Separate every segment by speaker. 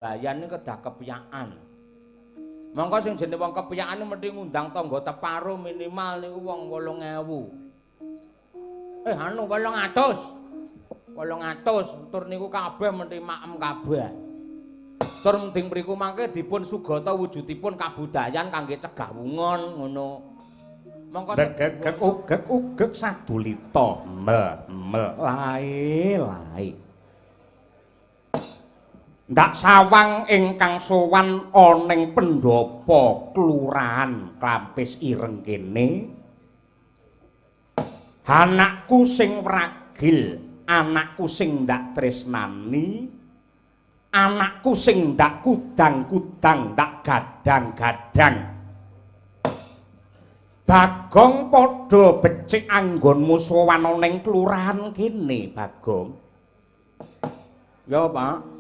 Speaker 1: Bayan iki kedah kepiyakan. Mongko sing jenenge wong kepiyakan mesti ngundang tangga teparo minimal niku wong 8000. Anu 800. 800 tur niku kabeh mesti maem kabeh. Tur mending mriku mangke dipun sugata wujudipun kabudayan kangge cegah wungon ngono. Mongko
Speaker 2: Gegek ugek ugek sadulita mel mel lae lae. Ndak sawang ingkang sowan ana ing pendhapa kelurahan Klampis Ireng kene. Anakku sing wragil, anakku sing ndak tresnani, anakku sing ndak kudang-kudang, ndak gadang-gadang. Bagong padha becik anggonmu sowan ana ing kelurahan kene, Bagong.
Speaker 1: Ya, Pak.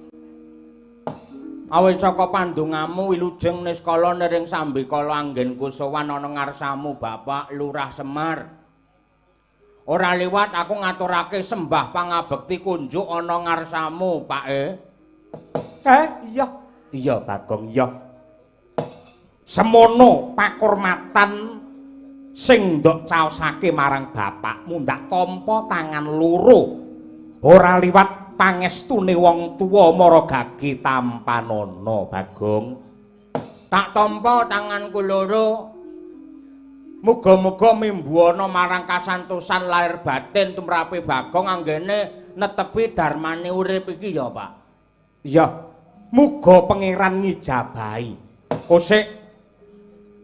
Speaker 1: Awit saka pandongamu wilujeng niskala niring sambikala anggenku sowan ana ngarsamu Bapak Lurah Semar. Ora liwat aku ngaturake sembah pangabekti kunjuk ana ngarsamu, Pak e.
Speaker 2: Iya. Iya, Bagong, iya. Semono pakurmatan sing ndok caosake marang bapakmu ndak tampa tangan loro. Ora liwat pangestune wong tuwa mara gage tampanana, Bagong.
Speaker 1: Tak tampa tanganku loro. Muga-muga mimbuana marang kasantosan lahir batin tumrape Bagong anggene netepi darmane urip iki ya, Pak.
Speaker 2: Iya. Muga pangeran ngijabahi. Kosek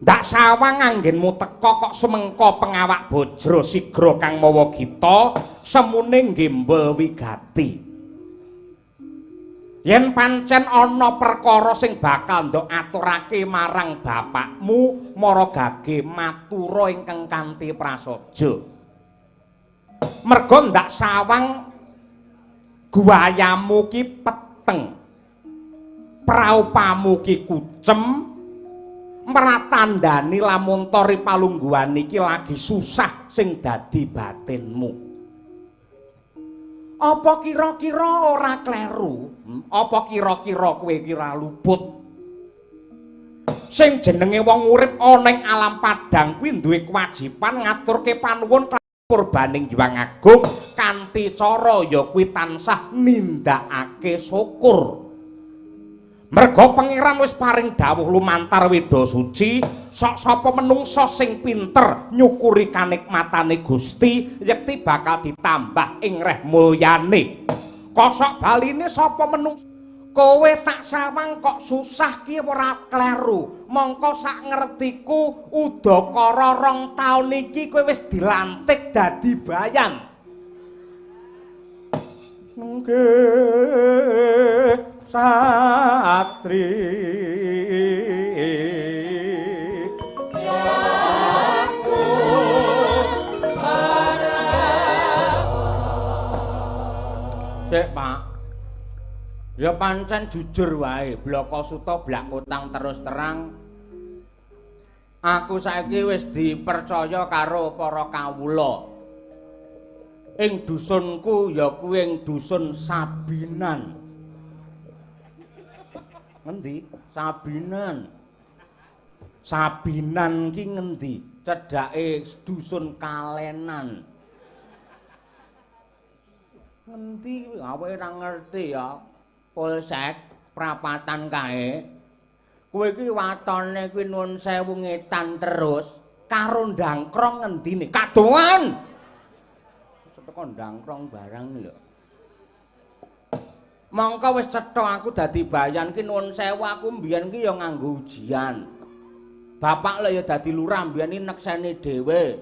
Speaker 2: ndak sawang anggenmu teka kok sumengka pengawak bajra sigra kang mawa gita semune nggembol wigati. Yen pancen ana perkara sing bakal ndok aturake marang bapakmu, mara gage matura ingkang kanthi prasaja. Merga ndak sawang guayamu ki peteng. Praupamu ki kucem, mratandani lamun tori palungguhan iki lagi susah sing dadi batinmu. Apa kira-kira ora kleru? Apa kira-kira kowe iki ora luput? Sing jenenge wong urip ana ing alam padhang kuwi duwe kewajiban ngaturke panuwun purbaning Hyang Agung kanthi cara ya kuwi tansah nindakake syukur. Merga pangeran wis paring dawuh lumantar Weda Suci, sok sapa menungsa sing pinter nyukuri kanikmatane Gusti, yekti bakal ditambah ing reh mulyane. Kosok baline sapa menungsa?
Speaker 1: Kowe tak sawang kok susah ki ora kleru. Mongko sak ngertiku udakara 2 taun iki kowe wis dilantik dadi bayan.
Speaker 2: Nggih. Satri
Speaker 3: aku
Speaker 1: Sik, Pak. Ya pancen jujur wae, blaka suta blak kutang terus terang. Aku saiki wis dipercaya karo para kawula. Ing dusunku ya kuwi ing dusun Sabinan. Ngendi? Sabinan. Sabinan ki ngendi? Cedhake dusun Kalenan. Ngendi? Awake ora ngerti ya. Polsek prapatan kae. Kowe iki watone kuwi nuwun sewu ngetan terus karo ndangkrong ngendine? Kadoan. Teko ndangkrong barang lho. Mongko wis cetha aku dadi bayan ki nuwun sewu aku mbiyen ki ya nganggo ujian. Bapak lho ya dadi lurah mbiyen iki nekseni dhewe.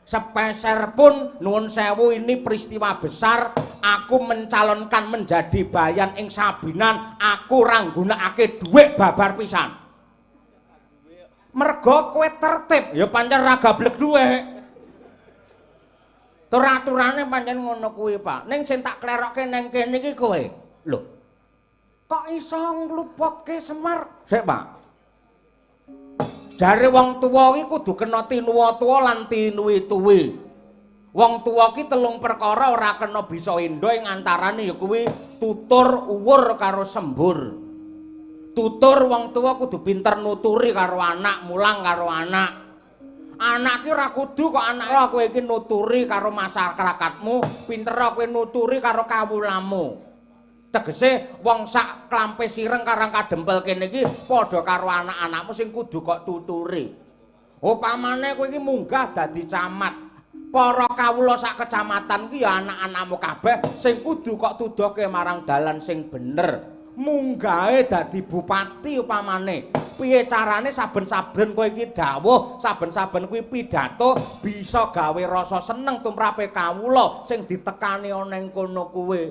Speaker 1: Sepeser pun nuwun sewu ini peristiwa besar, aku mencalonkan menjadi bayan ing Sabinan, aku ora nggunakake dhuwit babar pisan. Mergo kowe tertib, ya pancen ra gablek dhuwit. Tur aturane pancen ngono kuwi, Pak. Ning sing tak klerokke ning kene iki kowe. Lho. Kok iso ngluputke Semar? Sik, Pak. Jare wong tuwa iki kudu kena tinuwa-tuwa lan tinuwi-tuwi. Wong tuwa ki telung perkara ora kena bisa endo ing antarane ya kuwi tutur, uwur karo sembur. Tutur wong tuwa kudu pinter nuturi karo anak, mulang karo anak. Anak ki ora kudu kok anake kowe iki nuturi karo masyarakatmu, pinter kowe nuturi karo kawulamu. Tegese wong sak klampis ireng karang kadempel kene iki padha karo anak-anakmu sing kudu kok tuturi. Upamane kowe iki munggah dadi camat, para kawula sak kecamatan ki ya anak-anakmu kabeh sing kudu kok tuduhke marang dalan sing bener. Munggahe dadi bupati upamane, piye carane saben-saben kowe iki dawuh, saben-saben kuwi pidato bisa gawe rasa seneng tumrape kawula sing ditekani ana ing kono kuwi.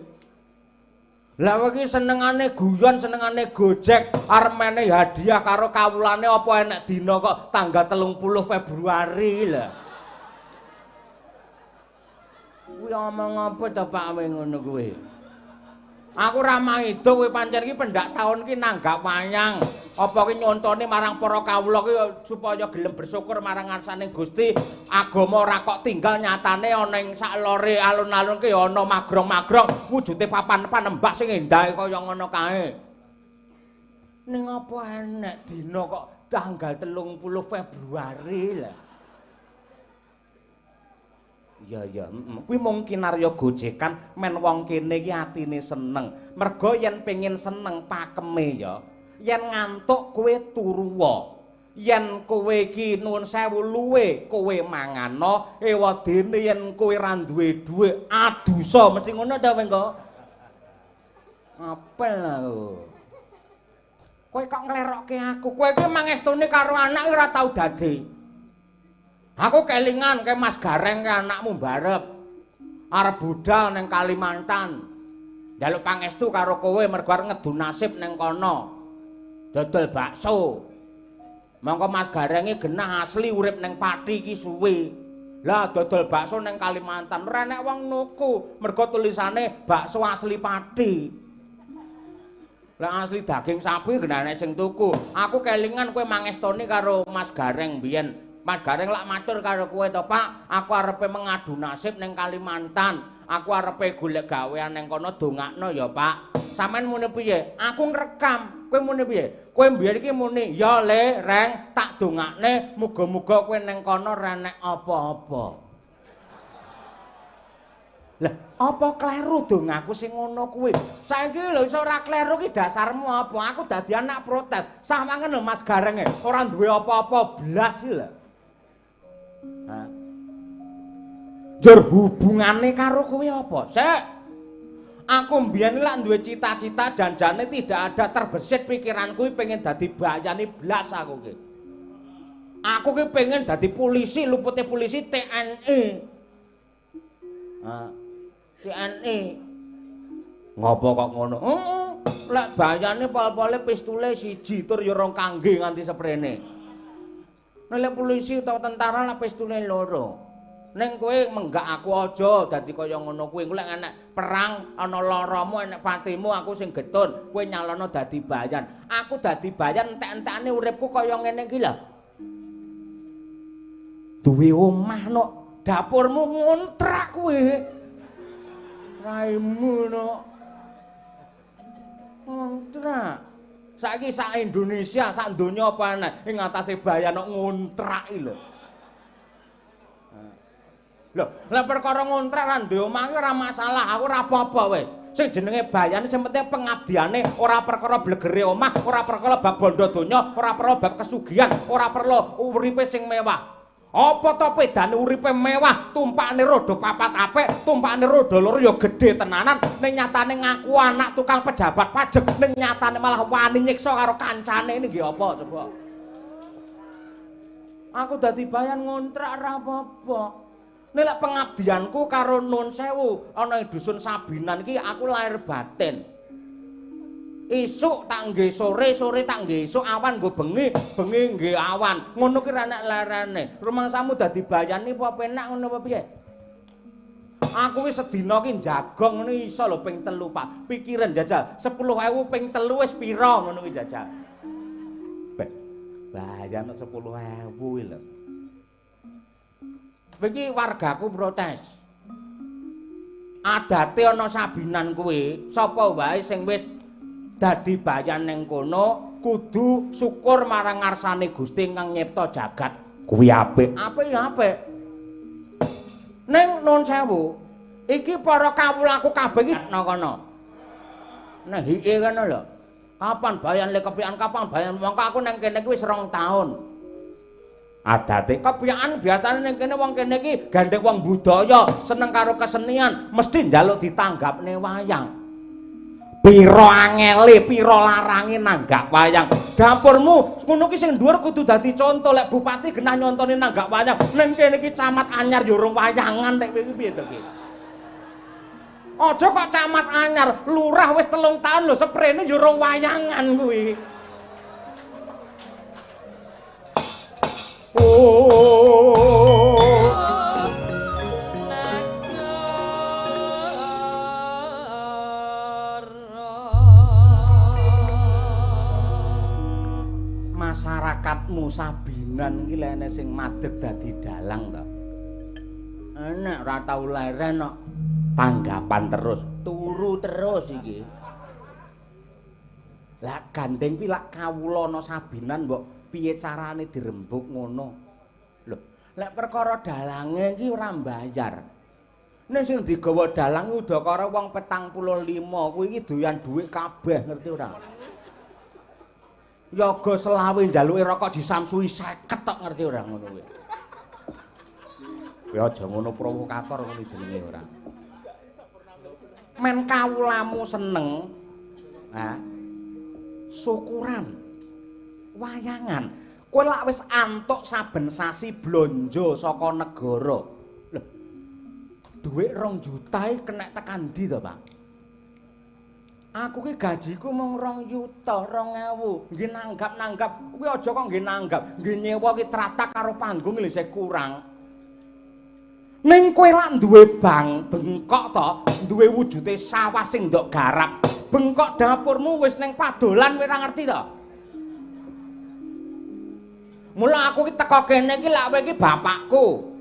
Speaker 1: Lah kowe iki senengane guyon, senengane gojek, arep menehi hadiah karo kawulane apa enek dina kok tanggal 30 Februari lah. Kuwi omong apa to Pak kowe ngono kuwi? Aku ora maido kowe pancen iki pendak taun iki nanggap wayang. Apa ki nyontone marang para kawula ki supaya gelem bersyukur marang ngarsane Gusti. Agama ora kok tinggal nyatane ana ing sak lore alun-alun ki ana magrong-magrong wujude papan panembah sing endahe kaya ngono kae. Ning apa enek dina kok tanggal 30 Februari lah. Iya iya, kuwi mung kinarya gojekan men wong kene iki atine seneng. Merga yen pengin seneng pakeme ya, yen ngantuk kowe turuwa. Yen kowe iki nuwun sewu luwe, kowe mangano, ewadene yen kowe ra duwe dhuwit adusa mesti ngono ta kowe. Apel aku. Kowe kok nglerokke aku. Kowe iki mangestune karo anak ora tau dadi. Aku kelingan ke Mas Gareng ke anakmu barep. Arep budal ning Kalimantan. Njaluk pangestu karo kowe mergo arep ngedu nasib ning kono. Dodol bakso. Mongko Mas Garenge genah asli urip ning Pati iki suwe. Lah dodol bakso ning Kalimantan ora enek wong nuku, mergo tulisane bakso asli Pati. Lah asli daging sapi genah enek sing tuku. Aku kelingan kowe mangestoni karo Mas Gareng biyen. Mas Gareng lak matur karo kowe to, Pak, aku arepe mengadu nasib ning Kalimantan. Aku arepe golek gawean ning kono dongakno ya, Pak. Sampeyan muni piye? Aku ngrekam. Kowe muni piye? Kowe mbiyen iki muni, "Ya Le, Reng, tak dongakne muga-muga kowe ning kono ra enek apa-apa." Lah, apa kleru dongaku sing ngono kuwi? Saiki lho iso ora kleru ki dasarmu apa? Aku dadi anak protes. Sawangen lho Mas Gareng ora duwe apa-apa blas iki lho. Ha. Njur hubungane karo kowe apa? Sik. Aku mbiyen lak duwe cita-cita janjane tidak ada terbesit pikiranku pengen dadi bayane blas aku ki. Aku ki pengen dadi polisi, lupute polisi TNI. Ha. TNI. Ngopo kok ngono? Heeh. Lek bayane pol-pole pistule siji tur ya rong kangge nganti seprene. Nek polisi utawa tentara lak pistule loro. Ning kowe menggak aku aja dadi kaya ngono kuwi. Engko lek enek perang ana laramu enek patimu aku sing getun, kowe nyalono dadi bayan. Aku dadi bayan entek-entekane uripku kaya ngene iki lho. Duwe omah no, dapurmu ngontrak kowe. Raimu no. Ngontrak. Saiki sak Indonesia, sak donya apa enek ing atase bayan kok ngontrak iki lho. Lho, lek perkara ngontrak ra duwe omah iki ora masalah, aku ora apa-apa wis. Sing jenenge bayane sing penting pengabdiane, ora perkara blegere omah, ora perkara bab bondo donya, ora perlu bab kesugihan, ora perlu uripe sing mewah. Apa to pedane uripe mewah, tumpakane roda papat apik, tumpakane roda loro ya gedhe tenanan, ning nyatane ngaku anak tukang pejabat pajak, ning nyatane malah wani nyiksa karo kancane ini nggih apa coba. Aku dadi bayan ngontrak ora apa-apa. Nek lek pengabdianku karo nun sewu ana ing dusun Sabinan iki aku lahir batin. Isuk tak nggih sore, sore tak nggih isuk, awan nggo bengi, bengi nggih awan. Ngono ki ra enek lerene. Rumangsamu dadi bayane apa penak ngono apa piye? Aku wis sedina ki njagong ngono iso lho ping 3, Pak. Pikiran jajal 10.000 ping 3 wis pira ngono kuwi jajal. Beh, bayan 10.000 kuwi lho. Iki wargaku protes. Adate ana Sabinan kuwi, sapa wae sing wis Dadi bayan ning kono kudu syukur marang ngarsane Gusti ingkang nyipta jagat. Kuwi apik. Apik ya apik. Ning nun sewu, iki para kawulaku kabeh iki nang kono. Nang hike kono lho. Kapan bayan le kepikan, kapan bayan mongko aku nang kene iki wis 2 taun. Adate kepikan biasane ning kene wong kene iki gandeng wong budaya, seneng karo kesenian, mesti njaluk ditanggapne wayang. Pira angele, pira larange nanggap wayang. Dapurmu ngono ki sing dhuwur kudu dadi conto. Lek bupati genah nyontoni nanggap wayang, ning kene iki camat anyar ya urung wayangan tek iki piye to ki? Aja kok camat anyar, lurah wis 3 taun lho seprene ya urung wayangan kuwi. Oh. Masyarakatmu Sabinan iki lek sing madeg dadi dalang to. Enek ora tau leren kok. Tanggapan terus, turu terus iki. Lah gandeng kuwi lak kawula ana Sabinan mbok piye carane dirembug ngono. Lho, lek perkara dalange iki ora mbayar. Ning sing digawa dalang udakara wong 45 kuwi iki doyan dhuwit kabeh, ngerti ora? Yoga selawe njaluke rokok disamsui 50 tok, ngerti ora ngono kuwi. Kowe aja ngono, provokator ngono jenenge ora. Men kawulamu seneng, ha? Syukuran, wayangan. Kowe lak wis antuk saben sasi blonjo saka negara. Lho, dhuwit 2 juta iki kenek tekan ndi to, Pak? Aku ki gajiku mung 2 juta 2.000. Nggih nanggap-nanggap, kuwi aja kok nggih nanggap, nggih nyewa ki tratak karo panggung lho isih kurang. Ning kowe lak duwe bank bengkok to, duwe wujude sawah sing ndok garap. Bengkok dapurmu wis ning padolan kowe ora ngerti to? Mula aku ki teko kene iki lak kowe iki bapakku.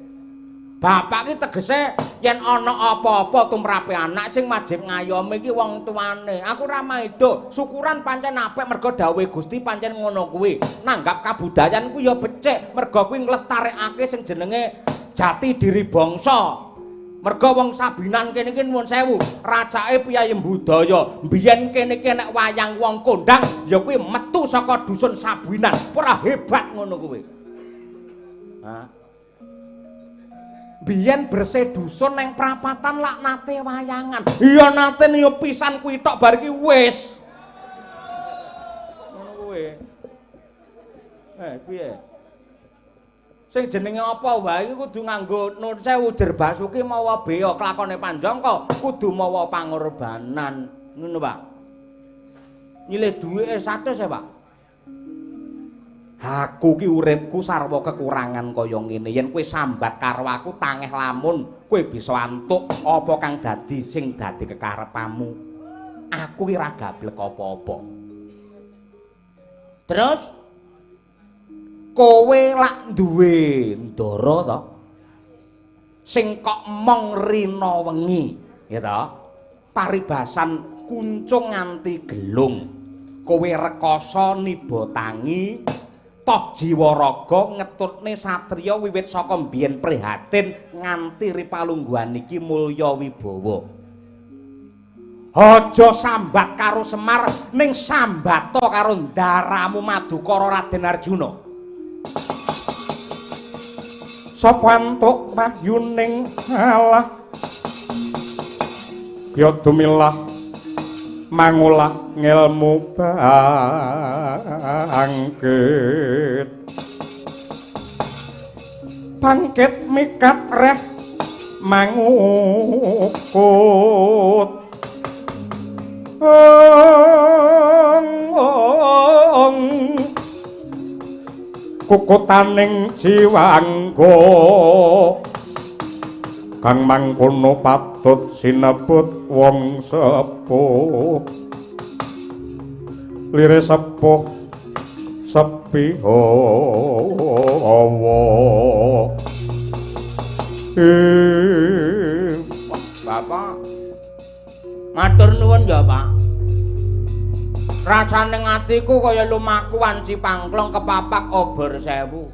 Speaker 1: Bapak ki tegese yen ana apa-apa tumrape anak sing wajib ngayomi iki wong tuane. Aku ora maido, syukuran pancen apik mergo dawuhe Gusti pancen ngono kuwi. Nanggap kabudayan kuwi ya becik mergo kuwi nglestarekake sing jenenge jati diri bangsa. Mergo wong Sabinan kene iki nuwun sewu, racake piyayi budaya. Mbiyen kene iki nek wayang wong kondang ya kuwi metu saka dusun Sabinan. Ora hebat ngono kuwi. Ha. Biyen bersih dusun neng prapatan lak nate wayangan. Iya nate ya pisan kuwi tok bar iki wis. Ngono kuwi. Piye? Sing jenenge apa wae iki kudu nganggo nun sewu jerbasuki mawa bea klakone panjangka kudu mawa pangorbanan. Ngono, Pak. Nyilih duwike 100 ya, Pak. Aku ki uripku sarwa kekurangan kaya ngene. Yen kowe sambat karo aku tangeh lamun kowe bisa antuk apa kang dadi sing dadi kekarepanmu. Aku ki ora gablek apa-apa. Terus kowe lak duwe ndara to? Sing kok mong rina wengi, ya to? Paribasan kuncung nganti gelung. Kowe rekoso niba tangi. Toh jiwa raga ngetutne satriya wiwit saka mbiyen prihatin nganti ripalungguhan iki mulya wibawa. Aja sambat karo Semar ning sambata karo ndaramu Madukara Raden Arjuna.
Speaker 2: Sapa antuk wahyuning Allah ya dumilah mangulah ngelmu bangkit bangkit mikat reh mangukut ong kukutaning jiwangga kang mangkono patut sinebut wong sepuh lire sepuh sepi hawa.
Speaker 1: Bapak matur nuwun ya, Pak. Rasane atiku kaya lumaku wanci pangklong kepapak obor sewu.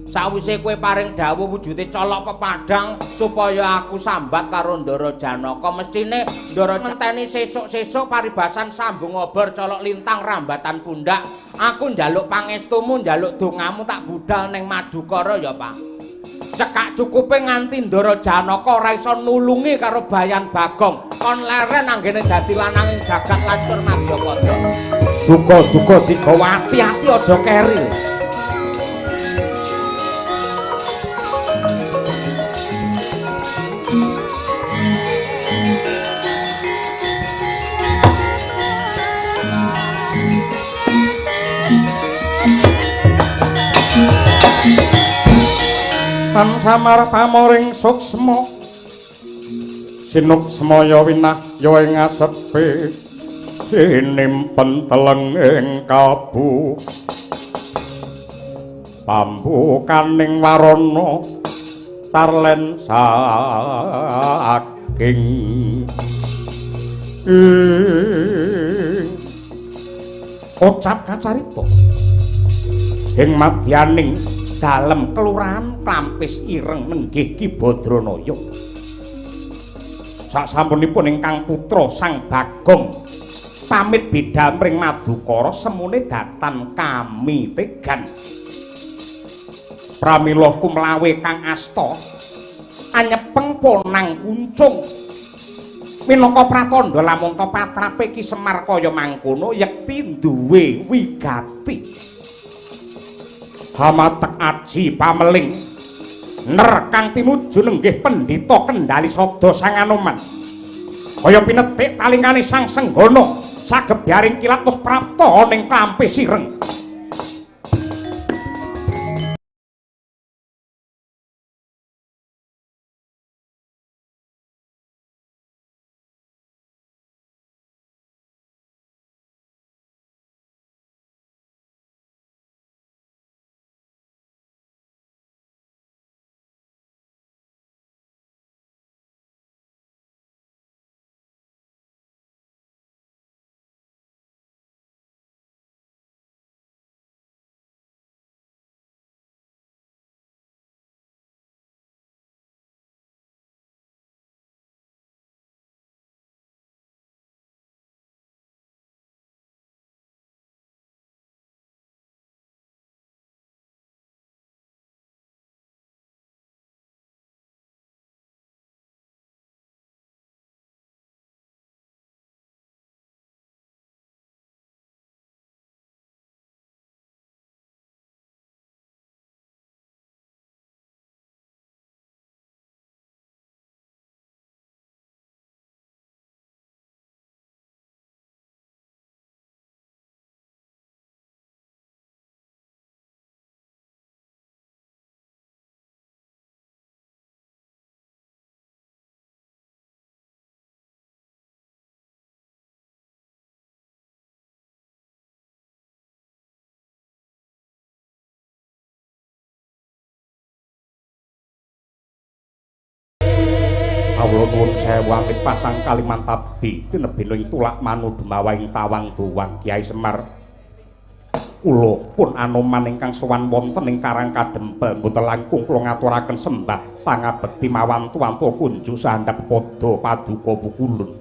Speaker 1: Sawise kowe paring dawuh wujude colok pepadang supaya aku sambat karo Ndara Janaka, mestine Ndara ngenteni sesuk-sesuk paribasan sambung obor colok lintang rambatan pundak. Aku njaluk pangestumu, njaluk dongamu tak budal ning Madukara ya, Pak. Cekak cukupe nganti Ndara Janaka ora iso nulungi karo Bayan Bagong. Kon leren anggene dadi lanang ing jagat lancur madyapada. Duka-duka digawa ati-ati aja keri.
Speaker 2: Tan samar pamoring suksma sinuksmaya winahya ing asepi sinimpen teleng ing kalbu pambukaning warana tarlen saking ing kocap kacarita ing madyaning dalem kelurahan Klampis Ireng nenggih Ki Badranaya. Sasampunipun ingkang putra Sang Bagong pamit bidal mring Madukara semune datan kami tegan. Pramila kumlawe kang asta anyepeng ponang kuncung. Minangka pratandha lamun ta patrape Ki Semar kaya mangkono yekti duwe wigati. Hamatek aji pameling ner kang tinuju nenggih pendhita kendhali sada Sang Anoman. Kaya pinetik talingane Sang Senggana sagebyaring kilat wis prapta ning Klampis Ireng. Kawula nuwun sewu awit pasang Kalimantabi tinebina ing tulak manu dumawa ing tawang duwang Kyai Semar. Kula pun Anoman ingkang sowan wonten ing Karang Kadempel mboten langkung kula ngaturaken sembah pangabekti mawantu-wantu kunjuk sahandhap pada paduka pukulun.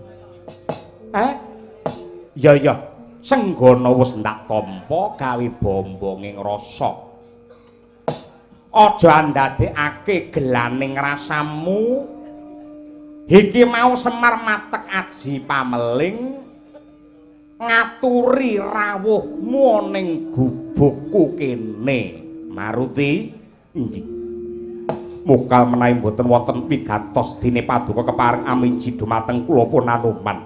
Speaker 2: Ya ya, Senggana wis ndak tampa gawe bombonging rasa. Aja andadekake gelaning rasamu. Iki mau Semar matek aji pameling ngaturi rawuhmu ning gubukku kene. Maruti inggih. Mukal menawi mboten wonten wigatos dene paduka kepareng amiji dumateng kula pun Anoman.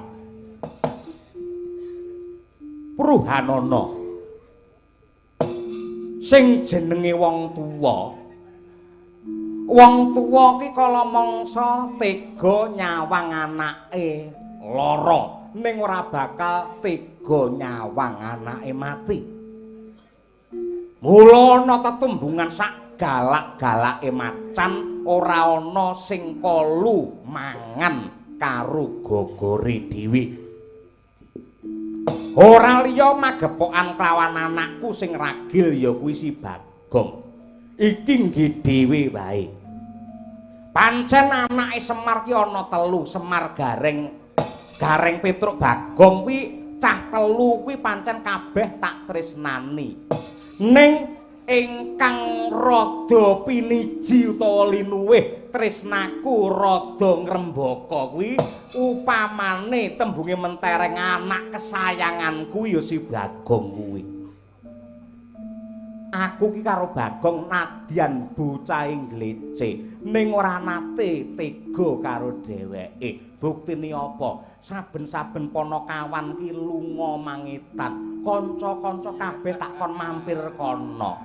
Speaker 2: Pruhanana sing jenenge wong tuwa. Wong tuwa ki kala mangsa tega nyawang anake lara, ning ora bakal tega nyawang anake mati. Mula ana tetembungan sak galak-galake macan ora ana sing kolu mangan karo gogore dhewe. Ora liya magepokan kelawan anakku sing ragil ya kuwi si Bagong. Iki nggih dhewe wae. Pancen anake Semar ki ana telu, Semar Gareng, Gareng Petruk Bagong kuwi cah telu kuwi pancen kabeh tak tresnani. Ning ingkang rada piniji utawa linuwih tresnaku rada ngrembaka kuwi upamane tembunge mentereng anak kesayanganku ya si Bagong kuwi. Aku ki karo Bagong nadyan bocahe nglece ning ora nate tega karo dheweke. Buktine apa? Saben-saben panakawan ki lunga mangetan, kanca-kanca kabeh tak kon mampir kono.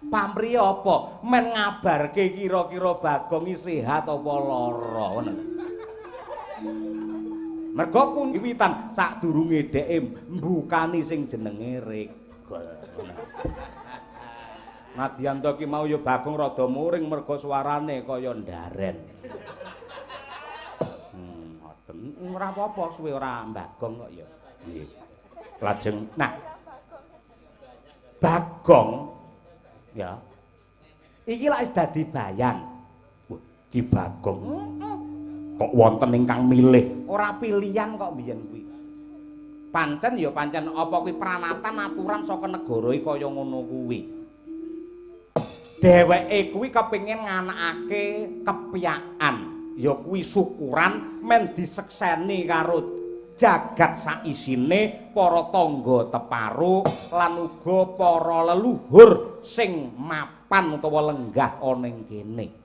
Speaker 2: Pamrihe apa? Men ngabarke kira-kira Bagong iki sehat apa lara ngono. Mergo kundiwitan sadurunge dheke mbukani sing jenenge regol. Nadyan to ki mau ya Bagong rada muring mergo suarane kaya ndaren. Ngoten. Ora apa-apa suwe ora Bagong kok ya. Nggih. Lajeng nah Bagong ya. Iki lak wis dadi bayan. Wah, Ki Bagong. Kok wonten ingkang milih? Ora pilihan kok mbiyen kuwi. Pancen ya pancen apa kuwi pranatan aturan saka negara iki kaya ngono kuwi. Dheweke kuwi kepengin nganakake kepiyakan, ya kuwi syukuran men disekseni karo jagat saisine para tangga teparo lan uga para leluhur sing mapan utawa lenggah ana ing kene.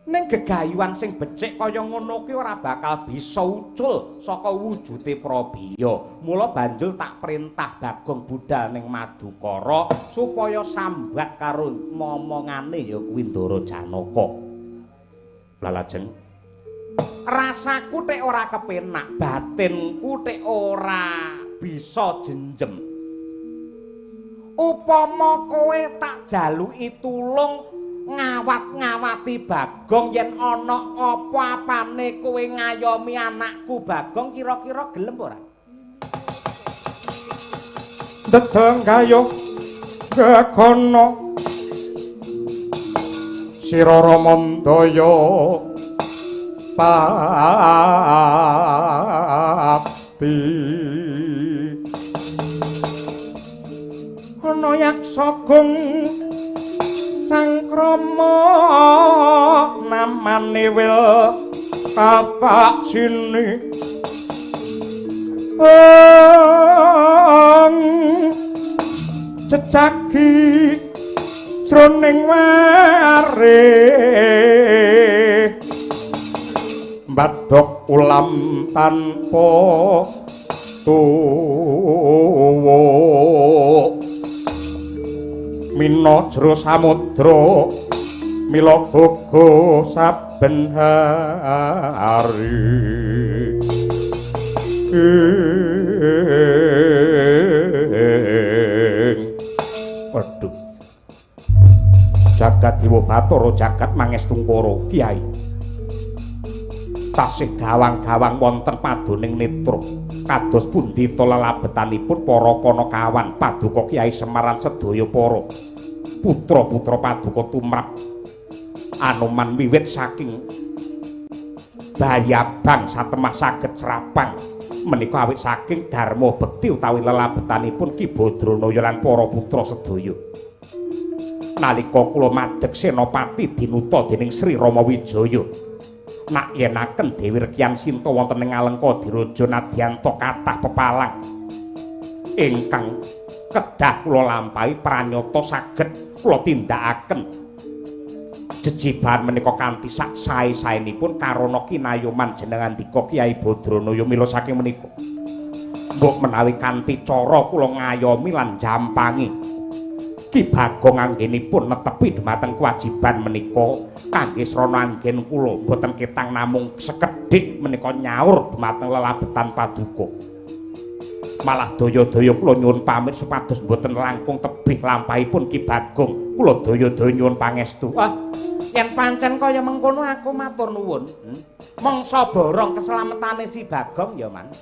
Speaker 2: Ning gegayuhan sing becik kaya ngono kuwi ora bakal bisa ucul saka wujude Prabiya. Mula banjur tak perintah Bagong budal ning Madukara supaya sambat karo momongane ya kuwi Ndara Janaka. Lajeng rasaku tek ora kepenak, batinku tek ora bisa jenjem. Upama kowe tak jaluki tulung ngawat-ngawati Bagong yen ana apa-apane kowe ngayomi anakku Bagong kira-kira gelem ora?
Speaker 3: Dedeng gayuh gegono sira Ramandaya pati ana yaksa gung cangkrama namane wil tapak sini cecaki jroning ware mbadhok ulam tanpa tuwa mina jero samudra mila boga saben hari.
Speaker 2: Waduh, jagat Dewa Bathara jagat Mangestungkara Kyai tasih gawang-gawang wonten padoning netra kados pundi ta lelabetanipun para panakawan paduka Kyai Semar lan sedaya para putra-putra paduka tumrap Anoman wiwit saking bayabang satemah saged srapang menika awit saking dharma bekti utawi lelabetanipun Ki Badranaya lan para putra sedaya. Nalika kula madeg senopati dinuta dening Sri Rama Wijaya nak yenaken Dewi Rekyan Sinta wonten ing Alengka Diraja nadyanta kathah pepalang ingkang kedah kula lampahi pranyata saged kula tindakaken jejibahan menika kanthi sak sae-saenipun karana kinayoman jenengan dika Kyai Badranaya. Mila saking menika mbok menawi kanthi cara kula ngayomi lan jampangi Ki Bagong anggenipun netepi dhumateng kewajiban menika kangge srana anggen kula boten ketang namung sekedhik menika nyaur dhumateng lelabetan paduka. Malah daya-daya kula nyuwun pamit supados boten langkung tebih lampahipun Ki Bagong. Kula daya-daya nyuwun pangestu. Ah, yen pancen kaya mengkono aku matur nuwun. Mangsa borong keselametane si Bagong ya, Man.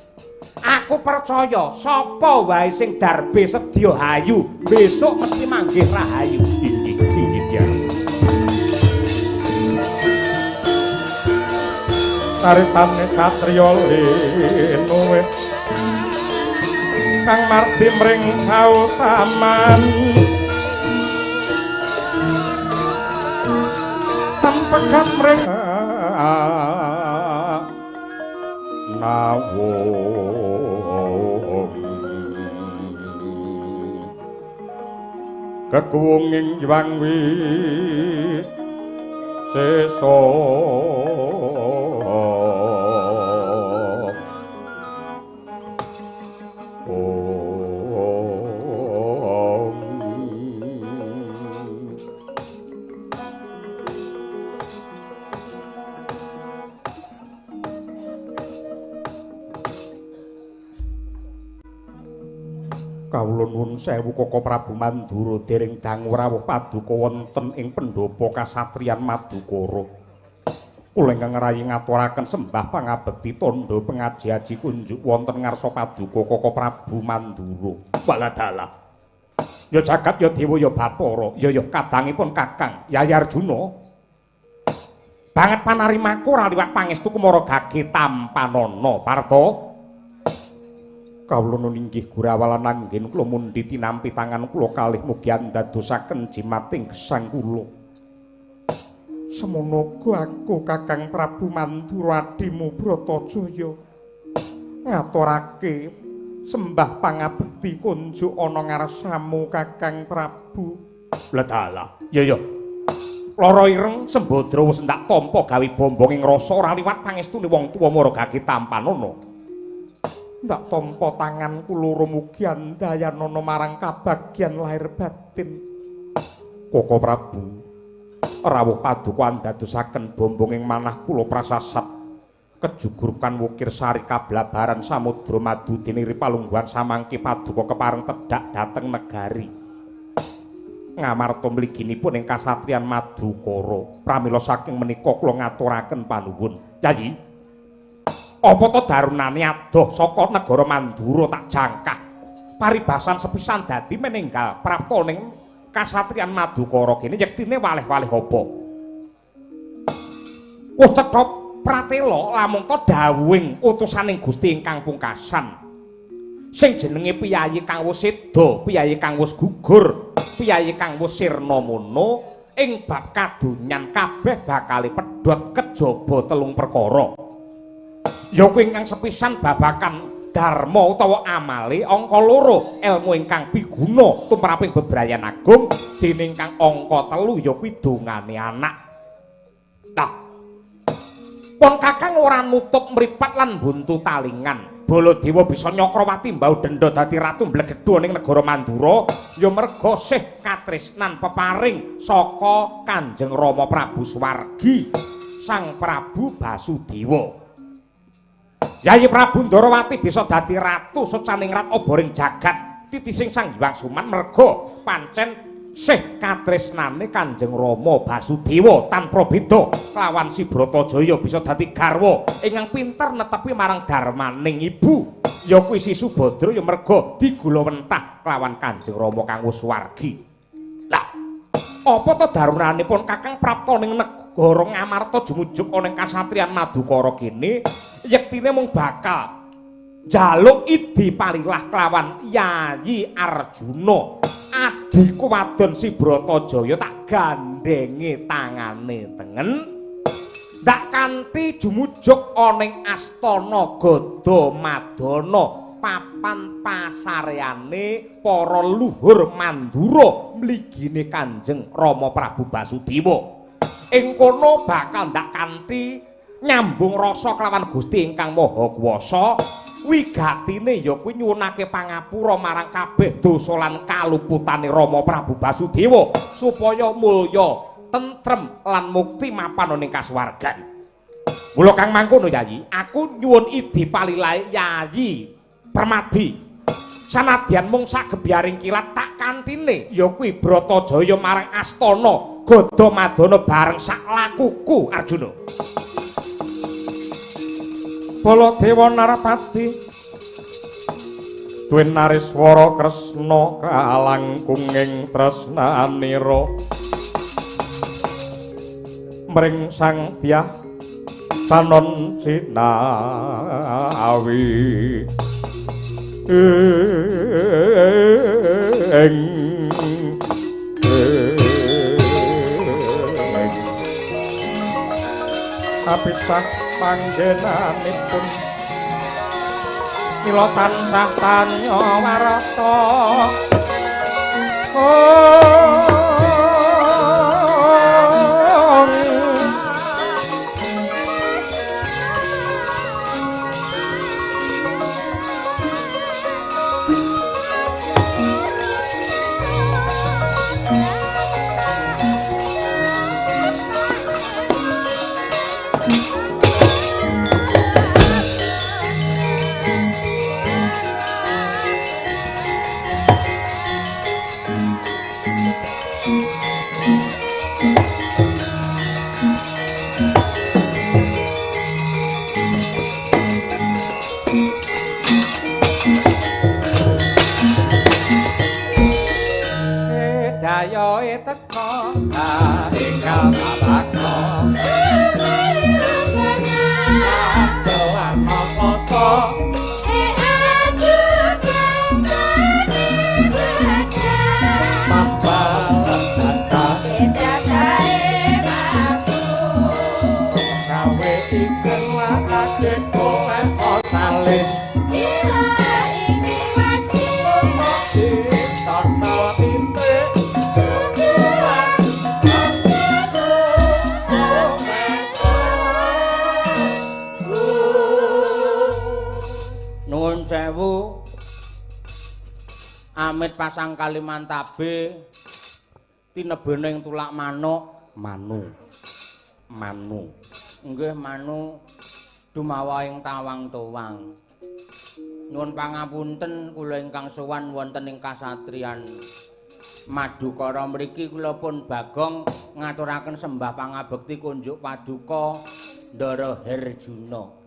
Speaker 2: Aku percaya sapa wae sing darbe sedya hayu, besok mesti manggih rahayu.
Speaker 3: Inggih, inggih Kyai. Taritane satriya linuwih kang mardi mring kautaman tempegan mring nawung kekuwunging Hyang Wisesa. Kawula nuwun sewu Koko Prabu Mandura dereng dangu rawuh paduka wonten ing pendhapa kasatriyan Madukara. Kula ingkang ngrayi ngaturaken sembah pangabekti tandha pengaji-aji kunjuk wonten ngarsa paduka Koko Prabu Mandura. Waladalah. Ya jagat ya dewa ya bathara, ya ya kadangipun Kakang Yayi Arjuna. Banget panarimaku ora liwat pangestu kumara gage tampanana Parta. Kawula nuwun inggih gurawalan anggen kula mundhi tinampi tangan kula kalih mugi andadosaken jimating gesang kula. Semono uga aku Kakang Prabu Mandura adimu Bratajaya ngaturake sembah pangabekti kunjuk ana ngarsamu Kakang Prabu. Ladalah. Ya ya. Lara ireng Sembadra wis ndak tampa gawe bombonging rasa ora liwat pangestune wong tuwa mara gage tampanana. Ndak tampa tanganku loro mugi andayanana marang kabagyan lahir batin. Koko Prabu, rawuh paduka andadosaken bombonging manah kula prasasat kejugurukan wukir sari kablabaran samudra madu diniri palungguhan samangke paduka kepareng tedhak dhateng negari. Ngamarta mliginipun ing kasatriyan Madukara. Pramila saking menika kula ngaturaken panuwun. Yayi, apa to darunane adoh saka negara Mandura tak jangkah paribasan sepisan dadi meninggal prapta ning kasatriyan Madukara kene yektine waleh-waleh apa? Wah cetha pratela lamun to dawuhing utusaning Gusti ingkang pungkasan sing jenenge piyayi kang wis seda, piyayi kang wis gugur, piyayi kang wis sirna mono ing bab kadonyan kabeh bakale pedhot kejaba telung perkara. Ya kuwi ingkang sepisan babakan dharma utawa amale, angka loro elmu ingkang piguna tumraping bebrayan agung, dene ingkang angka telu ya kuwi dongane anak. Nah, pon Kakang ora nutup mripat lan buntu talingan. Baladewa bisa Nyakrawati mbau denda dadi ratu mblegedhu ning negara Mandura ya merga sih katresnan peparing saka Kanjeng Rama Prabu Suwargi, Sang Prabu Basudewa. Yayi Prabu Ndarawati bisa dadi ratu socaningrat oboring jagat titising Sang Hyang Suman merga pancen sih katresnane Kanjeng Rama Basudewa tanpa beda kelawan si Bratajaya bisa dadi garwa ingkang pinter netepi marang darmaning ibu ya kuwi si Subadra ya merga digulawentah kelawan Kanjeng Rama kang wis wargi. Lah apa to darunanipun Kakang prapta ning negara Ngamarta jumujuk ana ing kasatriyan Madukara kene yektine mung bakal njaluk idi palilah kelawan Yayi Arjuna adhiku wadon si Bratajaya tak gandenge tangane tengen ndak kanthi jumujuk ana ing astana Gada Madana papan pasareane para luhur Mandura mligine Kanjeng Rama Prabu Basudewa. Ing kono bakal ndak kanthi nyambung rasa kelawan Gusti ingkang Maha Kuwasa. Wigatine ya kuwi nyuwunake pangapura marang kabeh dosa lan kaluputane Rama Prabu Basudewa supaya mulya, tentrem lan mukti mapan ning kasuwargan. Mula kang mangkono Yayi, aku nyuwun idi palilahe Yayi Permadi. Sanadyan mung sagebyaring kilat tak kantine ya kuwi Bratajaya marang astana Gada Madana bareng sak lakuku Arjuna. Baladewa Narpati Dwin Nariswara Kresna kalangkunging tresnanira mring Sang Dyah Tanon Cinawi ing apisah panggenanipun mila tansah tanya warata. Dayoe teka ingkang kapaksa warna poso gawe isin lak kowe salin.
Speaker 1: Nuwun sewu amit pasang Kalimantabe tinebene ing tulak manuk
Speaker 3: manu manu
Speaker 1: nggih manu dumawa ing tawang-towang. Nuwun pangapunten kula ingkang sowan wonten ing kasatriyan Madukara mriki kula pun Bagong ngaturaken sembah pangabekti kunjuk paduka Ndara Herjuna.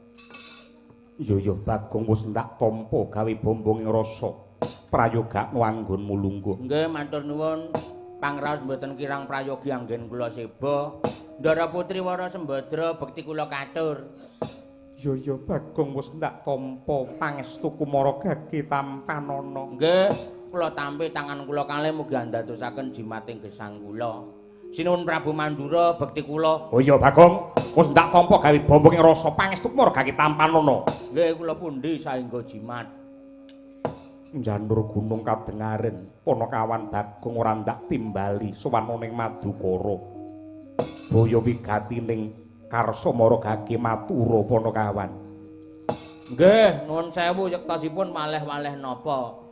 Speaker 3: Iya iya Bagong wis ndak tampa gawe bombong ing rasa prayogakno anggonmu lungguh.
Speaker 1: Nggih matur nuwun pangraos mboten kirang prayogi anggen kula seba. Ndara Putri Wara Sembadra bekti kula katur.
Speaker 3: Iya iya Bagong wis ndak tampa pangestu kumara gage tampanana.
Speaker 1: Nggih kula tampi tangan kula kalih mugi andadosaken jimating gesang kula. Sinuwun Prabu Mandura bekti kula.
Speaker 3: Oh iya Bagong wis ndak tampa gawe bombong ing rasa pangestu kumara gage tampanana.
Speaker 1: Nggih kula pundi saengga jimat.
Speaker 3: Njanur gunung kadengaren Panakawan Bagong ora ndak timbali sowan ning Madukara. Boyo wigatining karsa mara gage matura Panakawan.
Speaker 1: Nggih nuwun sewu yektosipun malih-malih napa.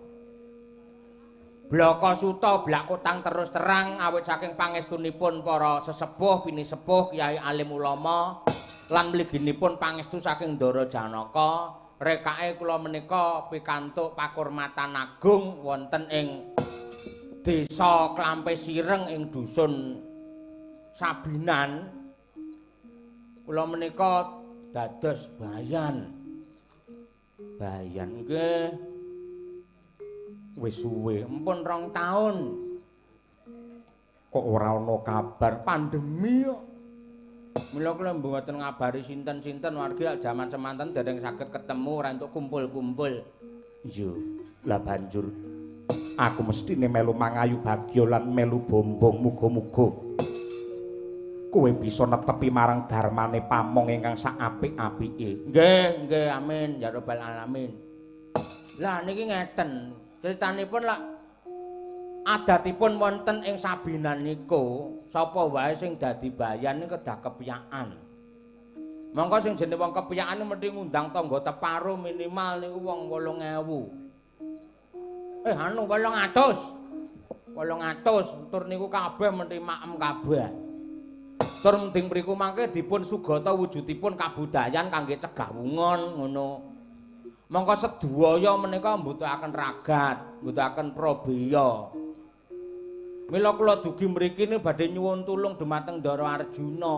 Speaker 1: Blaka suta blakutang terus terang awit saking pangestunipun para sesepuh pinisepuh kiai alim ulama lan mliginipun pangestu saking Ndara Janaka rekake kula menika pikantuk pakurmatan agung wonten ing desa Klampe Sireng ing dusun Sabinan. Kula menika dados bayan. Bayan nggih wis suwe empun 2 taun
Speaker 3: kok ora ana kabar
Speaker 1: pandemi kok. Mila kula mboten ngabari sinten-sinten wargi jaman semanten dereng saged ketemu ora entuk kumpul-kumpul.
Speaker 3: Iya, lah banjur aku mestine melu mangayu bagya lan melu bombong muga-muga kowe bisa netepi marang darmane pamong ingkang sak apik-apike.
Speaker 1: Nggih, nggih amin ya rabbal alamin. Lah niki ngeten. Critanipun lak adatipun wonten ing Sabinan niku sapa wae sing dadi bayan niku kedah kepiyakan. Mongko sing jenenge wong kepiyakan mesti ngundang tangga teparo minimal niku wong 8.000. Anu 800. 800 tur niku kabeh mesti maem kabeh. Tur mending mriku mangke dipun sugata wujudipun kabudayan kangge cegah wungon ngono. Mongko sedaya menika mbutuhaken ragat, mbutuhaken prabeya. Mila kula dugi mriki niku badhe nyuwun tulung dumateng Ndara Arjuna.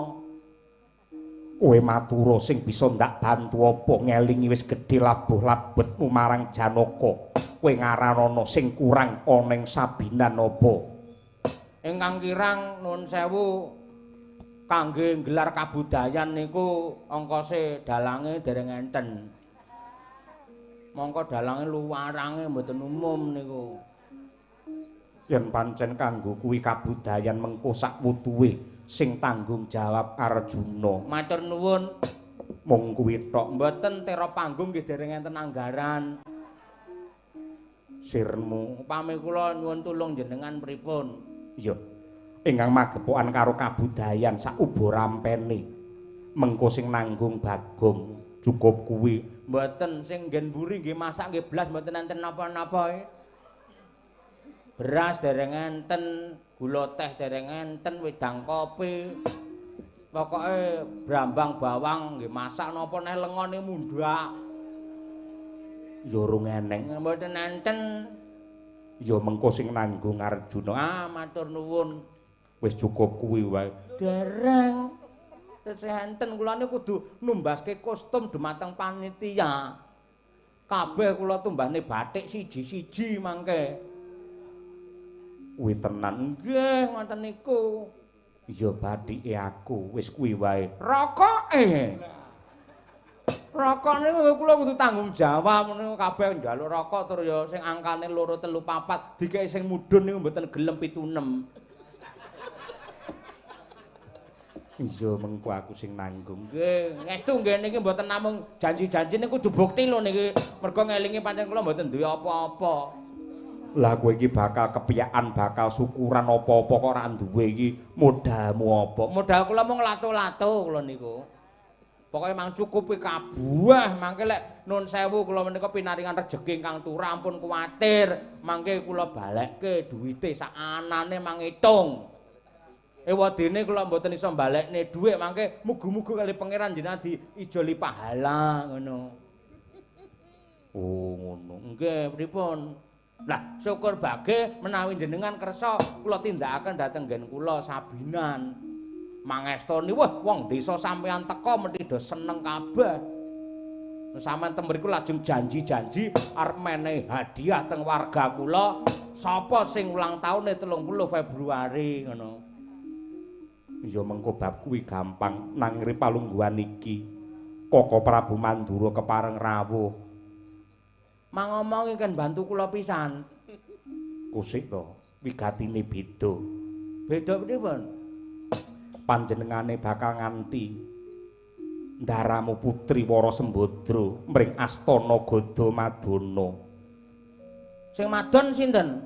Speaker 3: Kowe matura sing bisa ndak bantu apa ngelingi wis gedhe labuh labetmu marang Janaka. Kowe ngaranana sing kurang ana ing Sabinan apa?
Speaker 1: Ingkang kirang nuwun sewu kangge nggelar kabudayan niku ongkose dalange dereng enten. Mongko dalange luwarange mboten umum niku.
Speaker 3: Yen pancen kanggo kuwi kabudayan mengko sak wutuhe sing tanggung jawab Arjuna.
Speaker 1: Matur nuwun.
Speaker 3: Mung kuwi tok.
Speaker 1: Mboten tera panggung nggih dereng enten anggaran.
Speaker 3: Sirmu
Speaker 1: upami kula nyuwun tulung jenengan pripun?
Speaker 3: Iya. Ingkang magepokan karo kabudayan sak uba rampene. Mengko sing nanggung Bagong cukup kuwi.
Speaker 1: Mboten sing nggen mburi nggih masak nggih blas mboten enten napa-napa. Beras dereng enten, gula teh dereng enten, wedang kopi. Pokoke brambang bawang nggih masak napa neh lengone mundhak.
Speaker 3: Ya urung eneng.
Speaker 1: Mboten enten.
Speaker 3: Ya mengko sing nanggung Arjuna.
Speaker 1: Ah, matur nuwun.
Speaker 3: Wis cukup kuwi wae.
Speaker 1: Dereng. Tesih enten kula niku kudu numbaske kostum dumateng panitia. Kabeh kula tumbasne batik siji-siji mangke.
Speaker 3: Kuwi tenan.
Speaker 1: Nggih, ngoten niku.
Speaker 3: Ya bathike aku wis kuwi wae.
Speaker 1: Rokoke. Rokok niku kula kudu tanggung jawab niku kabeh njaluk rokok tur ya sing angkane 2 3 4 dikeki sing mudhun niku mboten gelem 7 6.
Speaker 3: Iya mengko aku sing nanggung.
Speaker 1: Nggih, ngestu nggih niki mboten namung janji-janji niku kudu bukti lho niki. Mergo ngelingi pancen kula mboten duwe apa-apa.
Speaker 3: Lah kowe iki bakal kepiyakan, bakal syukuran apa-apa kok ora duwe iki modalmu apa?
Speaker 1: Modal kula mung lato-lato kula niku. Pokoke mang cukupi kabuah, mangke lek nun sewu kula menika pinaringan rejeki ingkang turah ampun kuwatir, mangke kula balekke duwite sak anane mangitung. Ewadene kula mboten iso balekne dhuwit, mangke muga-muga kali pangeran jenengan diijoli pahala ngono.
Speaker 3: Oh ngono.
Speaker 1: Nggih, pripun? Lah syukur bage menawi jenengan kersa kula tindakaken dhateng nggen kula Sabinan. Mangestoni wah wong desa sampean teka mesti do seneng kabeh. Sampeyan teng mriku lajeng janji-janji arep menehi hadiah teng warga kula sapa sing ulang taune 30 Februari ngono.
Speaker 3: Ya mengko bab kuwi gampang nang ngri palungguhan iki. Koko Prabu Mandura kepareng rawuh.
Speaker 1: Mangomongi kan bantu kula pisan.
Speaker 3: Kusik to, wigatine beda.
Speaker 1: Beda pripun?
Speaker 3: Panjenengane bakal nganti ndaramu putri Wara Sembadra mring astana Gada Madana.
Speaker 1: Sing madon sinten?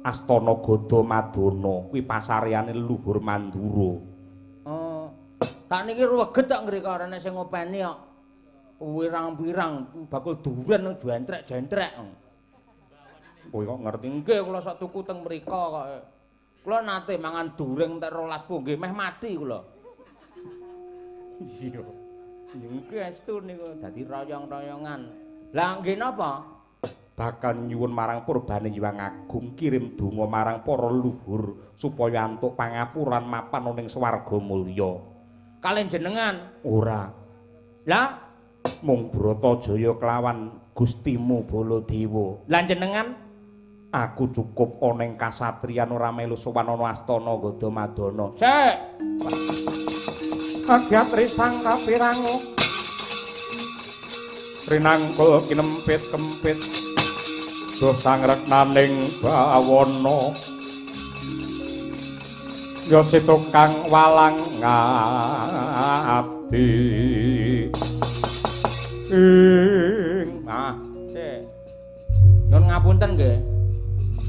Speaker 3: Astana Gada Madana kuwi pasareane leluhur Mandura.
Speaker 1: Oh. Tak niki ruweget tok ngriko arene sing ngopeni kok. Pirang-pirang bakul duren jentrek-jentrek.
Speaker 3: Kowe kok ngerti?
Speaker 1: Nggih, kula sok tuku teng mriko kok. Kula nate mangan during entek 12 punggih meh mati kula.
Speaker 3: Iya.
Speaker 1: Nggih estu niku dadi royong-royongan. Lah nggih napa?
Speaker 3: Bakal nyuwun marang purbane Hyang Agung kirim donga marang para leluhur supaya antuk pangapuran mapan ning swarga mulya.
Speaker 1: Kalih jenengan?
Speaker 3: Ora.
Speaker 1: Lah
Speaker 3: mung Bratajaya kelawan Gustimu Baladewa.
Speaker 1: Lah jenengan?
Speaker 3: Aku cukup ana ing kasatriyan ora melu sowan ana astana Gada Madana.
Speaker 1: Sik.
Speaker 3: Kagyat risang kapirangu. Rinangkul kinempit kempit. Duh sangreknaning bawana. Ya si tukang walang ngabdi.
Speaker 1: Ing ah, sik. Nyun ngapunten nggih.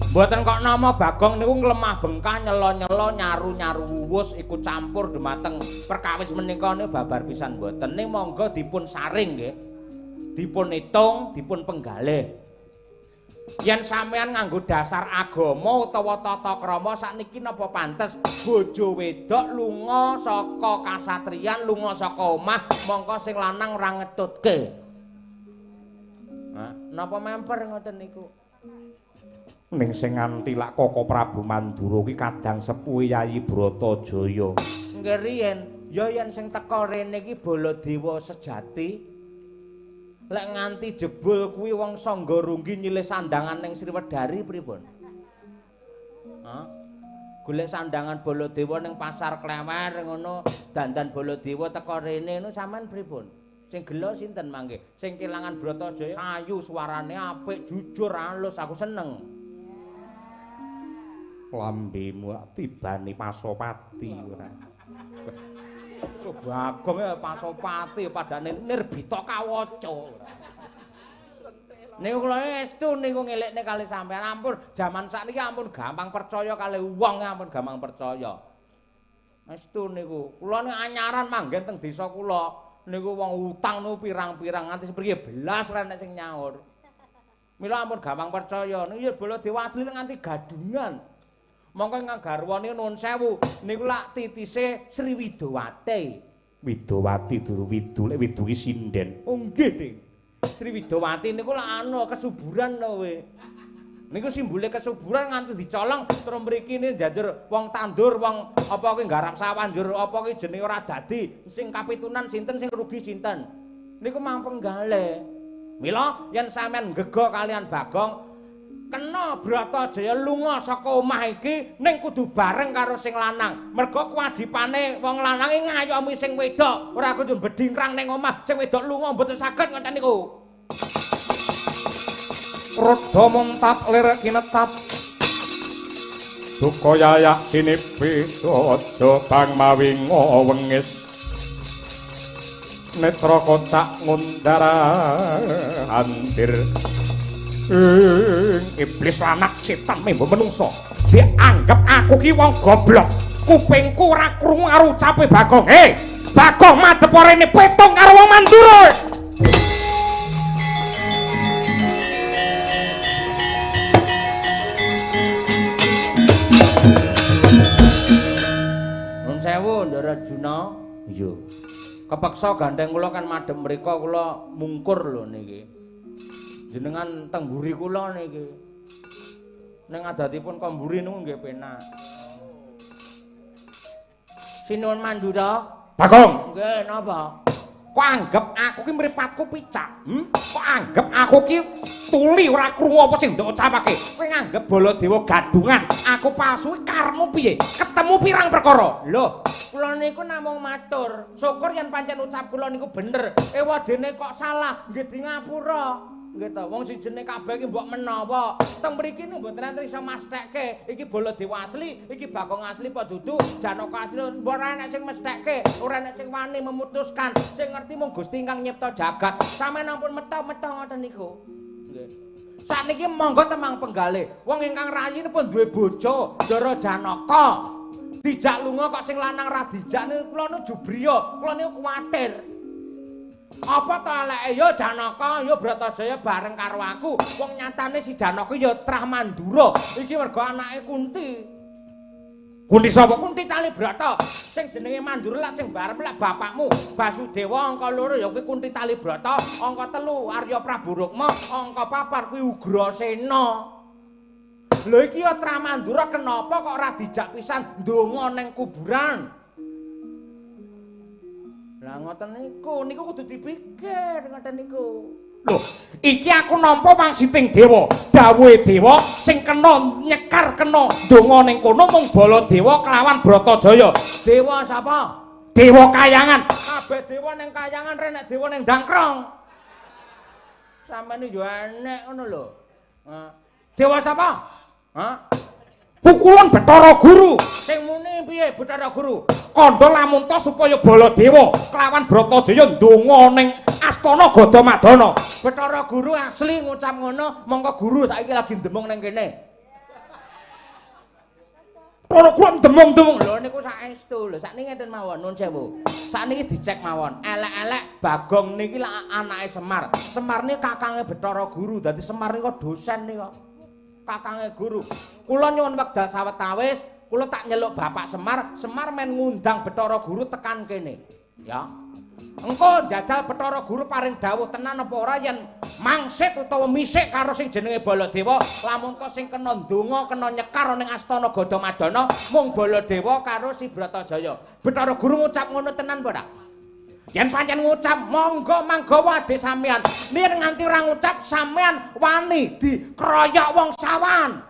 Speaker 1: Mboten kok nama Bagong niku nglemah bengkah nyelo-nyelo nyaru-nyaru wuwus iku campur dumateng perkawis menika niku babar pisan mboten. Ning monggo dipun saring nggih. Dipun hitung, dipun penggalih. Yen sampean nganggo dasar agama utawa tata krama sakniki napa pantes bojo wedok lunga saka kasatriyan, lunga saka omah, mongko sing lanang ora ngetutke. Hah, napa memper ngoten niku?
Speaker 3: Ning sing nganti lak Koko Prabu Mandura kuwi kadang sepuhe Yayi Bratajaya.
Speaker 1: Nggih riyen, ya yen sing teka rene iki Baladewa sejati. Lek nganti jebul kuwi wong Sangga Runggi nyilih sandangan ning Sriwedari pripun? Hah? Golek sandangan Baladewa ning Pasar Klewer ngono, dandan Baladewa teko rene ngono sampean pripun? Sing gelo sinten mangke? Sing kelangan Bratajaya sayu suarane apik, jujur, halus, aku seneng.
Speaker 3: Lambemu tibane Pasopati ora.
Speaker 1: Subagong ya Pasopati padane Nirbita Kawaca. Niku kula estu niku ngelekne kali sampean. Ampun jaman sakniki ampun gampang percaya kali wong, ampun gampang percaya. Estu niku. Kula niku anyaran manggen teng desa kula niku wong utang niku pirang-pirang nganti sepriye belas ra enek sing nyaur. Mila ampun gampang percaya. Niku ya Baladewa asli nganti gadungan. Mongko ingkang garwane nuwun sewu niku lak titise Sri Widowati.
Speaker 3: Widowati dudu widu, lek widu ki sinden.
Speaker 1: Oh nggih, Ding. Sri Widowati niku lak anu kesuburan to kowe. Niku simbole kesuburan nganti dicolong terus mriki ne njajur wong tandur, wong apa kuwi nggarap sawah njur apa kuwi jenenge ora dadi, sing kapitunan sinten sing rugi sinten. Niku mang penggale. Mila yen sampean ngego kalian Bagong kena Bratajaya lunga saka omah iki ning kudu bareng karo sing lanang. Mergo kewajibane wong lanang iki ngayomi sing wedok, ora kudu bedingkrang ning omah, sing wedok lunga mboten saged ngoten niku.
Speaker 3: Rada muntap lir kinetap. Duka yayak sinipi aja bang mawi ngowengis. Netra kocak ngundar andir. Iblis lanak setan membo menungso dianggep aku ki wong goblok, kupingku ora krungu karo ucape Bagong. Hei Bagong, madhep rene petung karo wong Mandura.
Speaker 1: Nuwun sewu Ndara Juna. Iya. Kepeksa gandeng kula kan madhep mriko kula mungkur lho niki. Jenengan teng mburi kula niki. Ning adatipun kok mburi niku nggih penak. Sinuwun Mandura.
Speaker 3: Bagong.
Speaker 1: Nggih, napa?
Speaker 3: Kok anggep aku ki mripatku picak? Kok anggep aku ki tuli ora krungu apa sing ndok ucapake? Kowe nganggep Baladewa gadungan, aku palsu karepmu piye? Ketemu pirang perkara?
Speaker 1: Lho, kula niku namung matur. Syukur yen pancen ucap kula niku bener. Ewadene kok salah, nggih di ngapura. Nggih ta, wong sing jenenge kabeh iki mbok menawa. Teng mriki niku mboten enten iso masthekke. Iki Baladewa asli, iki Bagong asli apa dudu, Janaka asli, ora enek sing mesthekke, ora enek sing wani memutuskan. Sing ngerti mung Gusti ingkang nyipta jagat. Sampeyan ampun meto-meto ngoten niku. Nggih. Sakniki monggo temang penggalih. Wong ingkang rayi pun duwe bojo, Ndara Janaka. Dijak lunga kok sing lanang ra dijak niku kula niku jubriya, kula niku kuwatir. Apa to eleke ya Janaka ya Bratajaya bareng karo aku. Wong nyatane si Janaka ya trah Mandura. Iki mergo anake Kunti.
Speaker 3: Kunti sapa?
Speaker 1: Kunti Talibrata. Sing jenenge Mandura lak sing barep lak bapakmu Basudewa angka 2 ya kuwi Kunti Talibrata, angka 3 Arya Prabu Rukma, angka 4 kuwi Ugrasena. Lho iki ya trah Mandura kenapa kok ora dijak pisan ndonga ning kuburan? Lah ngoten niku, niku kudu dipikir ngoten niku.
Speaker 3: Lho, iki aku nampa wangsiting dewa. Dawuhe dewa sing kena nyekar kena ndonga ning kono mung Baladewa kelawan Bratajaya.
Speaker 1: Dewa sapa?
Speaker 3: Dewa Kayangan.
Speaker 1: Kabeh dewa ning Kayangan renek dewa ning Dangkrong. Sampeyan yo enek ngono lho. Dewa sapa? Hah?
Speaker 3: Pukulan Bathara Guru.
Speaker 1: Sing muni piye Bathara Guru?
Speaker 3: Kandha lamun ta supaya Baladewa kelawan Bratajaya ndonga ning astana Gadamadana.
Speaker 1: Bathara Guru asli ngucap ngono, mongko guru saiki lagi ndemung ning kene.
Speaker 3: Bathara Guru ndemung-ndemung.
Speaker 1: Lho niku saestu lho, sakniki ngeten mawon nuwun sewu. Sakniki dicek mawon. Elek-elek Bagong niki lak anake Semar. Semar niki kakange Bathara Guru, dadi Semar niku dosen niku. Kakange guru. Kula nyuwun wekdal sawetawis, kula tak nyeluk Bapak Semar, Semar men ngundang Bathara Guru tekan kene. Ya. Engko njajal Bathara Guru paring dawuh tenan apa ora yen mangsit utawa misik karo sing jenenge Baladewa, lamun to sing kena ndonga, kena nyekar ning astana Gadamadana mung Baladewa karo si Bratajaya. Bathara Guru ngucap ngono tenan apa ora?
Speaker 2: Yen pancen ngucap monggo manggawa adik sampean. Yen nganti ora ngucap sampean wani dikroyok wong sawan.